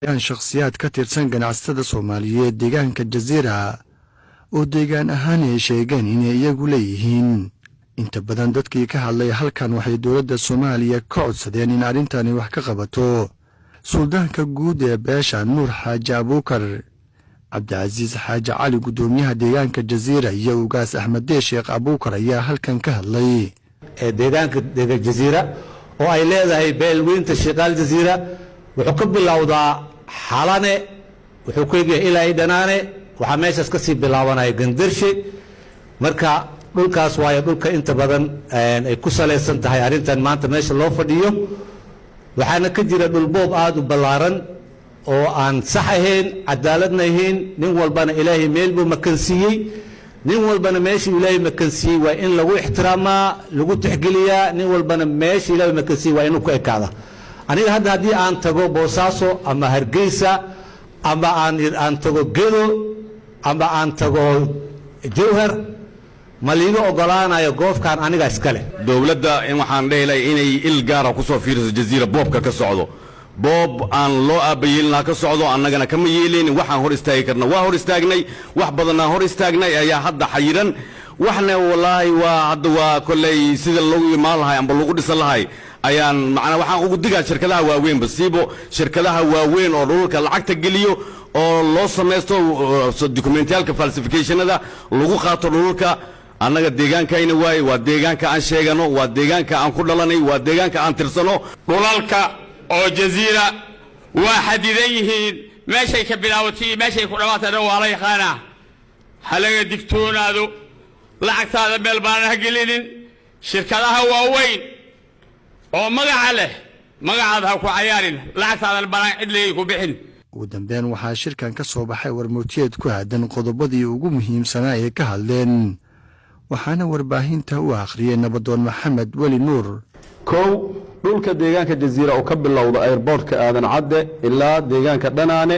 Shakhsiyaad ka tirsan ganacsatada Soomaaliyeed deegaanka Jaziira oo deegaan ahaan ay sheegeen inay iyagu leeyihiin. Inta badan dadkii ka hadlay halkan waxay dowladda Soomaaliya ka codsadeen in arrintani wax ka qabato. Suldaanka guud ee beesha, Nuur Xaaji Abuukar, Cabdicasiis Xaaji Cali, guddoomiyaha deegaanka Jaziira, iyo Ugaas Axmeddee Sheekh Abuukar ayaa halkan ka hadlay. Deegaanka Jaziira oo ay leedahay beelweynta Shiiqaal Jaziira wuxuu ka bilowdaa Xalane, wuxuu ku egyahay ilaa i Dhanaane. Waxaa meeshaas ka sii bilaabanaya Gandarshe. Marka dhulkaas waayo dhulka inta badan ay ku salaysan tahay arrintan maanta meesha loo fadhiyo. Waxaana ka jira dhulboob aada u ballaaran oo aan sax ahayn, cadaaladna ahayn. Nin walbana Ilaahay meel buu makansiiyey. Nin walbana meeshuu Ilaahay makansiiyey waa in lagu ixtiraamaa, lagu tixgeliyaa. Nin walbana meesha Ilaahay makansiiyey waa inuu ku ekaada. Aniga hadda haddii aan tago Boosaaso ama Hargeysa ama aan tago Gedo ama aan tago Jowhar, ma liiga ogolaanayo goofkan aniga iska leh. Dowladda in waxaan dhehi lahay inay il gaara ku soo fiiriso Jaziira boobka ka socdo. Boob aan loo aabayeelin ka socdo, annagana kama yeelaynin. Waxaan hor istaagi karna waa hor istaagnay, wax badanaan hor istaagnay ayaa hadda xayiran. Waxna wallaahi waa hadda waa kolley sida lagu imaan lahay amba lagu dhisan lahay ayaan. Macnaa, waxaan ugu digaa shirkadaha waaweynba, siibo shirkadaha waaweyn oo dhulka lacagta geliyo oo loo samaysto dokumentiyaalka falsificationada lagu qaato dhulka. Annaga deegaankayna waaye, waa deegaanka aan sheegano, waa deegaanka aan ku dhalanay, waa deegaanka aan tirsano. Dhulalka oo Jaziira waa xadidan yihiin. Meeshay ka bilaabatay iyo meeshay ku dhammaatayna waa la yaqaanaa. Ha laga digtoonaado, lacagtaada meel baanan ha gelinin. Shirkadaha waaweyn oo magaca leh, magacaada ha ku cayaarin, lacagtaadan banaan cid leey ku bixin. Ugu dambeyn, waxaa shirkan ka soo baxay warmurtiyeed ku aadan qodobadii ugu muhiimsanaa ee ka hadleen, waxaana warbaahinta u akhriyey Nabadoon Maxamed Weli Nuur. Kow, dhulka deegaanka Jaziira oo ka bilowda airportka Aadan Cadde ilaa deegaanka Dhanaane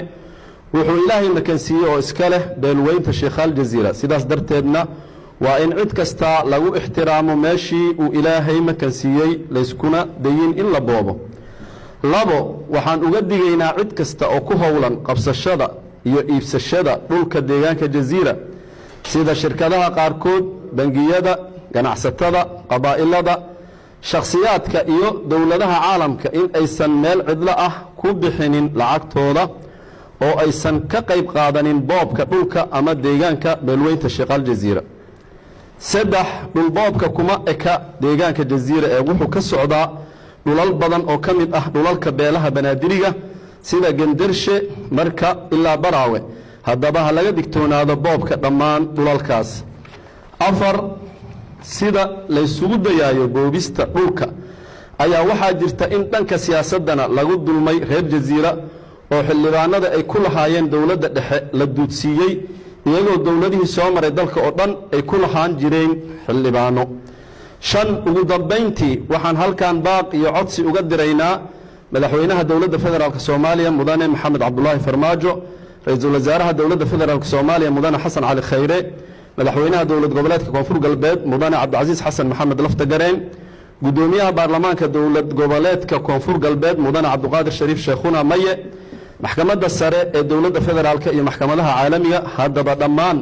wuxuu Ilaahay makansiiyey oo iska leh beelweynta Sheekhaal Jaziira. Sidaas darteedna waa in cid kasta lagu ixtiraamo meeshii uu Ilaahay makansiiyey, layskuna dayin in la boobo. Labo, waxaan uga digaynaa cid kasta oo ku howlan qabsashada iyo iibsashada dhulka deegaanka Jaziira, sida shirkadaha qaarkood, bangiyada, ganacsatada, qabaa'ilada, shakhsiyaadka iyo dowladaha caalamka, in aysan meel cidlo ah ku bixinin lacagtooda oo aysan ka qayb qaadanin boobka dhulka ama deegaanka beelweynta Sheekhaal Jaziira. Saddex, dhulboobka kuma eka deegaanka Jaziira ee wuxuu ka socdaa dhulal badan oo ka mid ah dhulalka beelaha Banaadiriga, sida Gendershe, Marka ilaa Baraawe. Haddaba ha laga digtoonaado boobka dhammaan dhulalkaas. Afar, sida laysugu dayaayo boobista dhulka ayaa waxaa jirta in dhanka siyaasaddana lagu dulmay reer Jaziira, oo xildhibaanada ay ku lahaayeen dowladda dhexe la duudsiiyey, iyagoo dowladihii soo maray dalka oo dhan ay ku lahaan jireen xildhibaano. Shan, ugu dambayntii, waxaan halkan baaq iyo codsi uga diraynaa madaxweynaha Dowladda Federaalk Soomaaliya, Mudane Maxamed Cabdulaahi Farmaajo, ra-iisul wasaaraha Dowladda Federaalk Soomaaliya, Mudane Xasan Cali Khayre, madaxweynaha Dowlad Goboleedka Koonfur Galbeed, Mudane Cabdicasiis Xasan Maxamed Laftagareen, guddoomiyaha baarlamaanka Dowlad Goboleedka Koonfur Galbeed, Mudane Cabdiqaadir Shariif Sheekhuna Maye, Maxkamadda Sare ee Dowladda Federaalk iyo maxkamadaha caalamiga. Haddaba dhammaan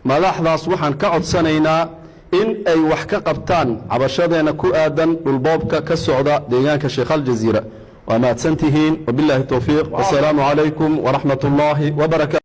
madaxdaas waxaan ka codsanaynaa in ay wax ka qabtaan cabashadeena ku aadan dhulboobka ka socda deegaanka Sheekhaal Jaziira. Waa mahadsantihiin. Wabilaahi towfiiq, wasalaamu calaykum waraxmat ullaahi wabarakatu.